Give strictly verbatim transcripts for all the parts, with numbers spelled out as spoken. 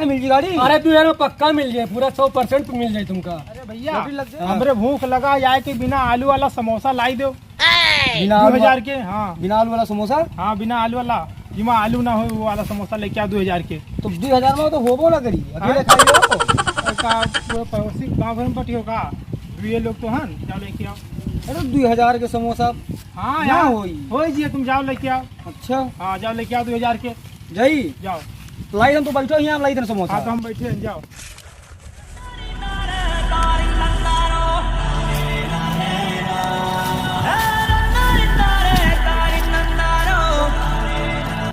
मिल जाई गाड़ी? अरे, दू हजार में पक्का मिल जाई, पूरा सौ परसेंट मिल जाई तुमका। अरे भैया, लॉटरी लग जाई। हमरे भूख लगा, जाए के बिना आलू वाला समोसा लाई दो। बिना आलू दू हजार के, हाँ। बिना आलू वाला समोसा? हाँ, बिना आलू वाला, जिमा आलू ना हो, वो वाला समोसा लेके आओ दू हजार के। तो दू हजार में तो होबो ना करी, अकेले हाँ? खाई हो। और का पूरा पड़ोसी गाँव भर में बटी हो का? दुए लोग तो हन, जाओ लेके आओ। अरे, दू हजार के समोसा हाँ ना यार, होई। होई जी, तुम जाओ लेके आओ। अच्छा। हाँ, जाओ लेके आओ दू हजार के। जाई? जाओ। लाई दन तो बैठो यहाँ, लाई दन समोसा। हाँ, तो हम बैठे हैं, जाओ।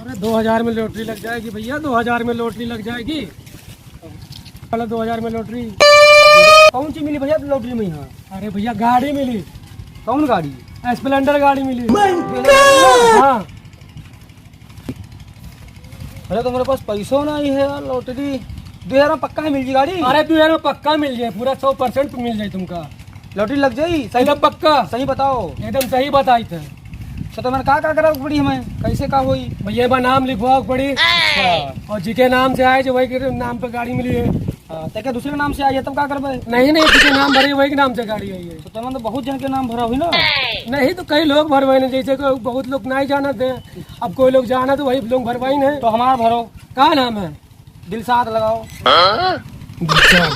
अरे, दो हजार में लॉटरी लग जाएगी भैया, दो हजार में लॉटरी लग जाएगी। चलो, दो हजार में लॉटरी। कौन सी मिली भैया लॉटरी में यहाँ? अरे भैया, गाड़ी मिली। कौन गाड़ी? स्प्लेंडर गाड़ी मिली। हाँ। अरे, तुम्हारे पास पैसो नहीं है यार, लॉटरी दो हजार में पक्का है मिल जाई गाड़ी? अरे, दो हजार में पक्का मिल जाई, पूरा सौ परसेंट मिल जाई तुमका। लॉटरी लग जाई? सही एकदम पक्का। सही बताओ। एकदम सही बताई थे। अच्छा, तो मैंने का, का करा पड़ी हमें? कैसे का होई? भैया, बा नाम लिखवाओ पड़ी। अच्छा। और जिके नाम से आए, जो वही के नाम पे गाड़ी मिली है। हाँ, तो क्या दूसरे के नाम से आई है, तब का करबे? नहीं, नहीं, जिके नाम भरे, वही के नाम से गाड़ी आई है। तो तुमन तो बहुत जन के नाम भरा हुई ना? नहीं, तो कई लोग भरवाइन, जैसे कि बहुत लोग नहीं जानत हैं। अब कोई लोग जानत, वही लोग भरवाइन है। तो हमार भरो। का नाम है? दिलसाद लगाओ। हाँ? दिलसाद।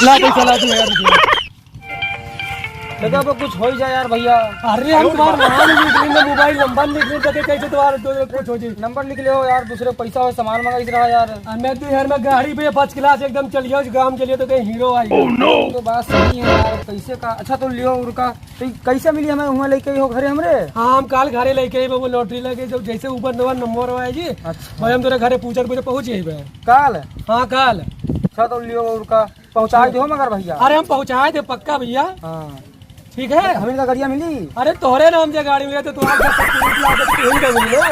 ला पैसा ला, दो हजार रुपया। दादा, अब कुछ हो ही जाए यार भैया। अरे, हम तुम्हारा नाम लिख लेंगे, मोबाइल नंबर लिख लेंगे, तो कैसे तुम्हारा तो कुछ हो जाए? नंबर लिख ले हो यार, दूसरे पैसा हो, सामान मंगाई रहा यार। आ, मैं तो यार, मैं गाड़ी पे फर्स्ट क्लास एकदम चल गया, उस गांव के लिए तो कहीं हीरो आई। Oh no! तो बात सही है यार, कैसे का? अच्छा, तो लियो उनका, तो कैसे मिली हमें, हुआ लेके हो घरे हमरे? हाँ, हम काल घरे लेके आइबे, वो लॉटरी लगे, जब जैसे ऊपर नंबर, नंबर आए जी, अच्छा। भाई हम तोरा घरे पूछर पूछर पहुँच जाइबे। काल? हाँ, काल। अच्छा, तो लियो उनका। पहुँचाई दो मगर भैया। अरे हम पहुँचाई दे पक्का भैया। हाँ। ठीक है? हम इनका गड़िया मिली? अरे तोहरे नाम से गाड़ी मिले तो तुम्हारे साथ तू ही का मिली ना।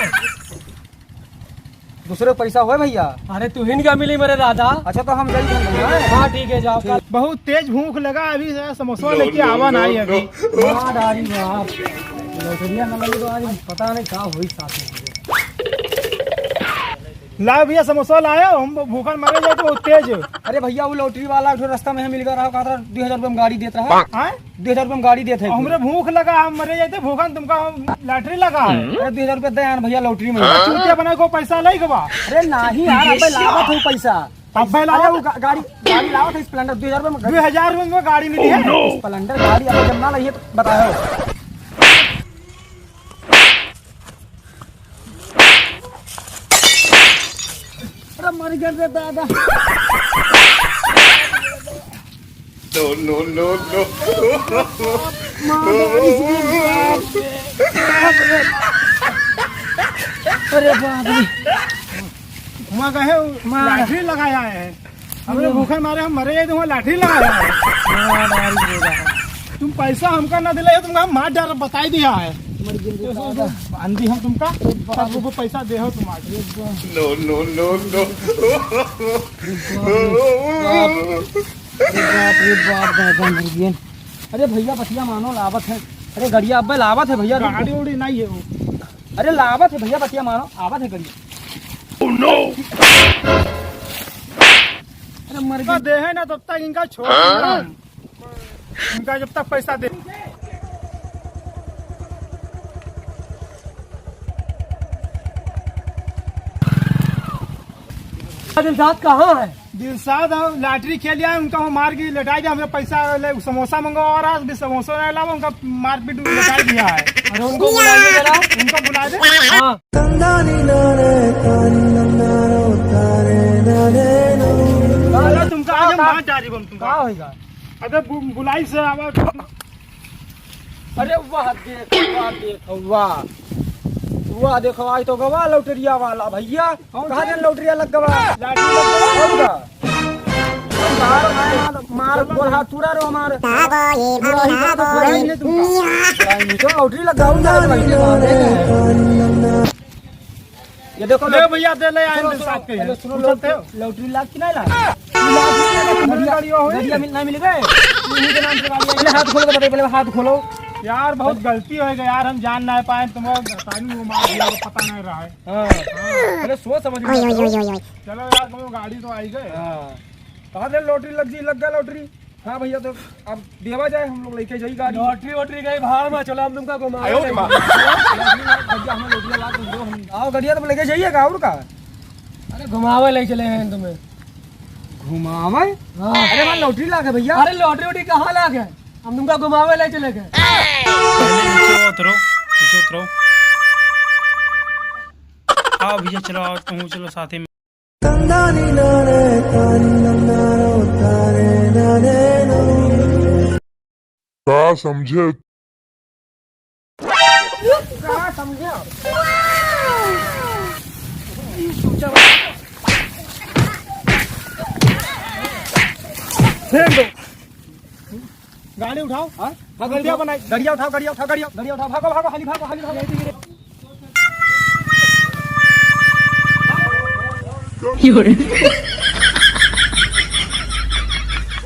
दूसरे पैसा होए भैया? अरे तू ही का मिली मेरे दादा। अच्छा तो हम जल्दी हैं। हाँ ठीक है जाओ। ठीक। बहुत तेज भूख लगा, अभी जरा समोसा लेके आवा ना आई अभी। वाह डारी वाह। लॉटरिया ना लगे तो आज पता नहीं का होई साथ में। लाओ भैया, समोसा लाओ, हम भूखन मरे जाए तो बहुत तेज। अरे भैया, वो लॉटरी वाला एक ठो रास्ता में मिल गया रहा, कहत रहा, "दो हजार रुपये में गाड़ी देत रहा।" हाँ? दो हजार रुपये में गाड़ी देत है। हमरे भूख लगा, हम मरे जाते भूखन, तुमका हम लॉटरी लगा। अरे, दो हजार रुपये दे यार भैया, लॉटरी में। चूतिया बना को पैसा नहीं गवा। अरे, नहीं यार, अबे लावत हूँ पैसा। अबे अरे, लावत? वो गा-, गाड़ी, गाड़ी लावत है, स्प्लेंडर, दो हजार रुपये में। दो हजार रुपये में गाड़ी मिली है? स्प्लेंडर गाड़ी, अब जब ना लगी है तो बताओ। अरे मर गए रे दादा। No, no, no, no। मार डाली रे बाप रे। बाप रे। अरे बाप रे। वहाँ गए, मार। लाठी लगाया है। हमरे भूखे मारे हम मरे जाए तो वहाँ लाठी लगा रहा है। हाँ, डाल दे रहा है। तुम पैसा हमका ना दिला, तुमका हम मार डाल, बताई दिया है। मर गए रे तो दादा। बांधी हम तुमका, अरे बाप। तब वो पैसा दे हो तुम आज। No, no, no, no। अरे बाप रे बाप, दादा मर गए। अरे भैया बतिया मानो, लावत है। अरे गड़िया अब्बे लावत है भैया, रुक। गाड़ी उड़ी नहीं है वो। अरे लावत है भैया, बतिया मानो, आवत है गड़िया। Oh no! अरे मर गया। दे है ना तब तक इनका छोड़ देना हम। इनका जब तक पैसा दे। दिलसाद कहाँ है? दिलसाद हम लॉटरी खेल आए, उनका वो मार के लटाई दिया, हमरे पैसा ले, समोसा मंगावा रहा, अभी समोसा नहीं लावा, उनका मारपीट लटाई दिया है। अरे उनको बुलाइए जरा। उनको बुला दे। हाँ। अरे तुमका आज हम का, मार डाली बम तुमका। का होइगा? अबे बु-, बुलाई से आवा। अरे वाह देख, वाह देख, वाह। वाह देखो, आज तो गवा लॉटरिया वाला भैया। कौन कहाँ सा? दिन लॉटरिया लग गवा? लॉटरी लग गवा। और का? मार, मार, मार, बोल हाथ टूरा रो हमार। बुलाई तो बुलाई नहीं तुमका। बुलाई नहीं तो लॉटरी लग गवा, उनका लग गवा। ये देखो, ले लो। भैया, दे ले, आए चलो, तो सुनो, साथ के पहले हैं। सुनो, पूछते हो? लॉटरी लाग कि नहीं लाग? लॉटरी लाग, तुम्हारी गाड़ी हो, गाड़ी मिल, नहीं मिल गए? इन्हीं के नाम से गाड़ी है। पहले हाथ खोल के बताइए, पहले हाथ खोलो। यार, बहुत गलती होइ गई यार, हम जान नाहीं पाए, तुमको तानी वो मार दिया, वो पता नाहीं रहा है। हाँ। अरे, सोच समझ में ओए, ओए, रहो। ओए, ओए, ओए। चलो यार, तुम गाड़ी तो आई गए। हाँ। कहाँ से लॉटरी लग जी, लग गया लॉटरी। हाँ भैया, तो अब देवा जाए, हम लोग लेके जाई गाड़ी। लॉटरी वॉटरी गई भाड़ में, चलो हम तुमका घुमावे आयो रे लेके माँ। जाई। भैया, हमें लॉटरी ला के दो, हम आओ, गड़िया तो लेके जाइएगा, और का? अरे, घुमावे ले चले हैं तुम्हें। घुमावे? हाँ। अरे, हमारे लॉटरी लागे भैया। अरे, लॉटरी वॉटरी कहाँ लागे? हम तुमका घुमावे ले चले गए। पहले नीचे उतरो, नीचे उतरो। आओ भैया, चलो, आओ, तुम चलो साथ में। का समझे? का समझे? फेंक दो। गाड़ी उठाओ। हाँ? हाँ, गाड़ी रुपया उठाओ। बनाई। गड़िया उठाओ, गड़िया उठाओ, गड़िया, गड़िया उठाओ, भागो, भागो, हाली भागो, हाली भागो। क्यों रे?